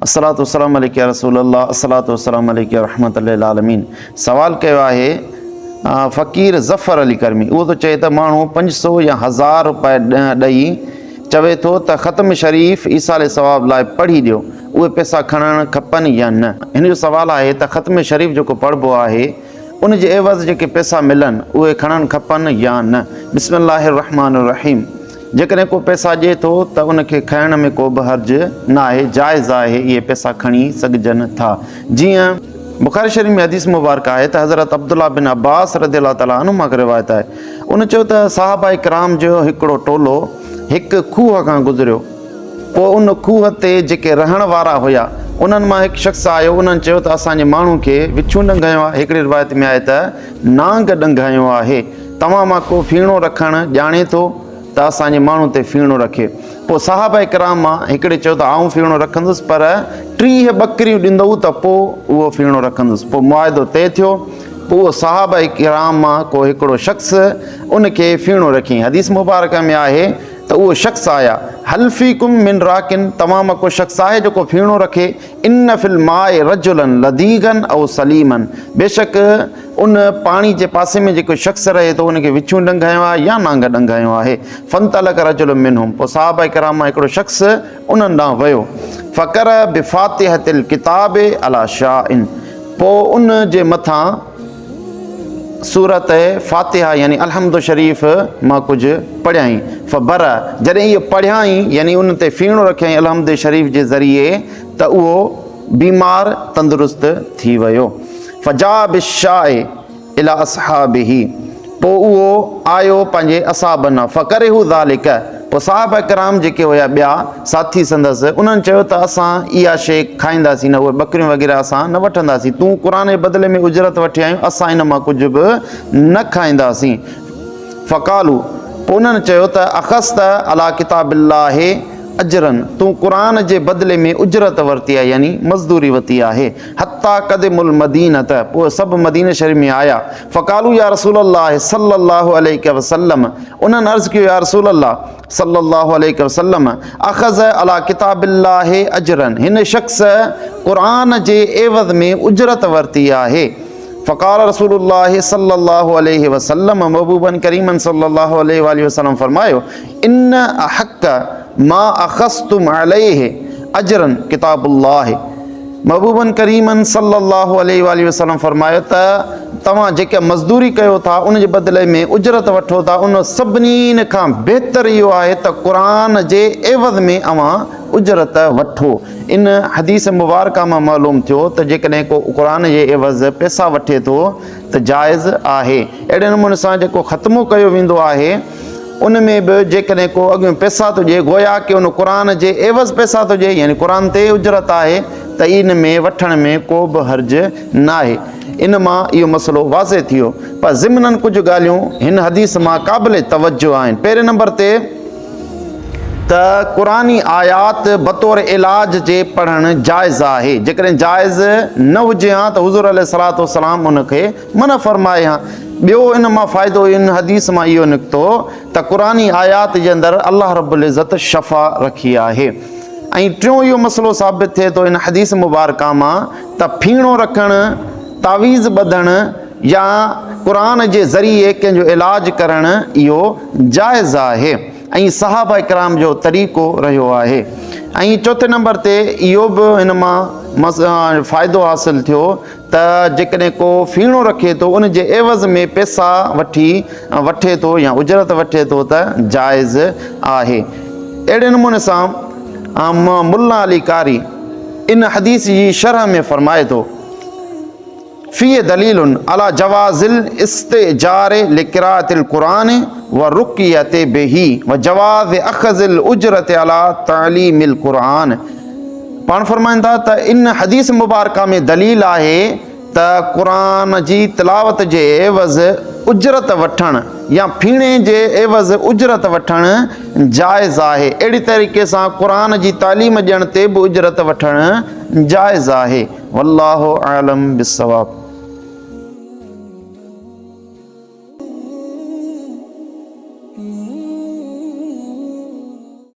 الصلوة والسلام عليک يا رسول الله الصلوة والسلام عليک يا رحمت للعالمين سوال ڪيو آهي فقير ظفر علي ڪرمي اهو ٿو چئي ته ماڻهو 500 يا 1000 روپيه ڏئي چوي ٿو ته ختم شريف ايصال ثواب لاء پڙهي ڏيو اهي پئسا کڻڻ کپن يا نه؟ هن جو سوال آهي ته ختم شريف جيڪو پڙهبو آهي ان جي عيوض جيڪي پئسا ملن اهي کڻڻ کپن يا نه؟ بسم الله الرحمٰن الرحيم جيڪڏهن ڪو پئسا ڏئي ٿو ته ان کي کڻڻ ۾ ڪو به حرج ناهي، جائز آهي، اهي پئسا کڻي سگهجن ٿا. جيئن بخاري شريف ۾ حديث مبارڪ آهي ته حضرت عبدالله بن عباس رضي الله تعالٰي عنهما کان روايت آهي، ان چيو ته صحابه ڪرام جو هڪڙو ٽولو هڪ کوهه کان گذريو، پوء ان کوهه تي جيڪي رهڻ وارا هيا، انهن مان هڪ شخص آيو، انهن چيو ته اسان جي ماڻهو کي وڇون ڏنگهيو آهي، هڪڙي روايت ۾ آهي ته نانگ ڏنگهيو آهي. توهان مان ڪو ڦيڻو رکڻ ڄاڻي ٿو ته اسان جي ماڻهو تي ڦيڻو رکي. پوء صحابه ڪرام مان هڪڙي چيو ته آئون ڦيڻو رکندس پر 30 ٻڪريون ڏيندؤ ته پوء اهو ڦيڻو رکندس. پوء معاهدو طئي ٿيو. پوء اهو صحابه ڪرام مان ڪو هڪڙو شخص ان کي ڦيڻو رکيائين. حديث مبارڪه ۾ آهي ته اهو شخص آيا، هل فيڪم من راق توهان مان ڪو شخص آهي جيڪو ڦيڻو رکي؟ ان في الماء رجلا لديغا او سليما بيشڪ ان پاڻي جي پاسي ۾ جيڪو شخص رهي ٿو ان کي وڇون ڏنگ هنيو آهي يا نانگ ڏنگ هنيو آهي. فانطلق رجل منهم پوء صحابه ڪرام مان هڪڙو شخص انهن ڏانهن ويو. فقرأ بفاتحة الڪتاب علي شاء پوء ان جي مٿان سورة فاتحه يعني الحمد شريف مان ڪجهه پڙهيائين. فبرأ جڏهن اهو پڙهيائين يعني ان تي ڦيڻو رکيائين الحمد شريف جي ذريعي ته اهو بيمار تندرست ٿي ويو. فجاء بالشاء الي اصحابه پوء اهو آيو پنهنجي اصحابن ڏانهن فڪرهوا ذلک پوء صحابه ڪرام جيڪي هيا ٻيا ساٿي سندس انهن چيو ته اسان اها شيء کائينداسين نه اهي ٻڪريون وغيره اسان نه وٺنداسين تون قرآن جي بدلي ۾ اجرت وٺي آيو اسان ان مان ڪجهه به نه کائينداسين فقالوا پوء انهن چيو ته اخذت علي ڪتاب الله اجرا تون قرآن جي بدلي ۾ اجرت ورتي آهي يعني مزدوري وتي آهي. حتي قدموا المدينة پوء سڀ مديني شريف ۾ آيا فقالوا يا رسول الله صلي الله عليه وسلم انهن عرض ڪيو يا رسول الله صلي الله عليه وسلم اخذ علي ڪتاب الله اجرا هن شخص قرآن جي عيوض ۾ اجرت ورتي آهي فقال رسول الله صلي الله عليه وسلم محبوبا ڪريما صلي الله عليه واله وسلم فرمايو ان احق ما اخذتم عليه اجرا ڪتاب الله محبوبن ڪريمن صلّي اللّٰه عليه واٰله وسلّم فرمايو ته توهان جيڪا مزدوري ڪيو ٿا ان جي بدلي ۾ اجرت وٺو ٿا ان سڀني کان بهتر اهو آهي ته قرآن جي عيوض ۾ اوهان اجرت وٺو. ان حديث مبارڪه مان معلوم ٿيو ته جيڪڏهن ڪو قرآن جي عيوض پئسا وٺي ٿو ته جائز آهي. اهڙي نموني سان جيڪو ختمو ڪيو ويندو آهي ان ۾ به جيڪڏهن ڪو اڳيون پئسا ٿو ڏئي گويا ڪي ان قرآن جي عيوض پئسا ٿو ڏئي يعني قرآن تي اجرت آهي ته ان ۾ وٺڻ ۾ ڪو به حرج ناهي. ان مان اهو مسئلو واضح ٿي ويو. پر ضمناً ڪجهه ڳالهيون هن حديث مان قابل توجه آهن. پهرين نمبر تي ته قرآني آيات بطور علاج جي پڙهڻ جائز آهي. جيڪڏهن جائز نه هجي ها ته حضور عليه الصلوة والسلام ان کي منع فرمائي ها. ٻيو ان مان فائدو ان حديث مان اهو نڪتو ته قرآني آيات جي اندر الله رب العزت شفا رکي آهي. ۽ ٽيون اهو مسئلو ثابت ٿئي ٿو ان حديث مبارڪه مان ته ڦيڻو رکڻ، تعويذ ٻڌڻ يا قرآن جي ذريعي ڪنهن جو علاج ڪرڻ اهو جائز آهي ۽ صحابه ڪرام جو طريقو رهيو آهي. ۽ چوٿين نمبر تي اهو به هن مان فائدو حاصل ٿيو ته جيڪڏهن ڪو ڦيڻو رکي ٿو ان جي عيوض ۾ پئسا وٺي وٺي ٿو يا اجرت وٺي ٿو ته جائز آهي. اهڙي نموني سان ملا علي قاري ان حديث جي شرح ۾ فرمائي ٿو، فيه دليل علي جواز الاستئجار لقراءة القرآن والرقية به وجواز اخذ الاجرة علي تعليم القرآن. پاڻ فرمائن ٿا ته ان حديث مبارڪه ۾ دليل آهي ته قرآن جي تلاوت جي عيوض اجرت وٺڻ يا ڦيڻي جي عيوض اجرت وٺڻ جائز آهي اهڙي طريقي سان قرآن جي تعليم ڏيڻ تي به اجرت وٺڻ جائز آهي والله اعلم بالصواب.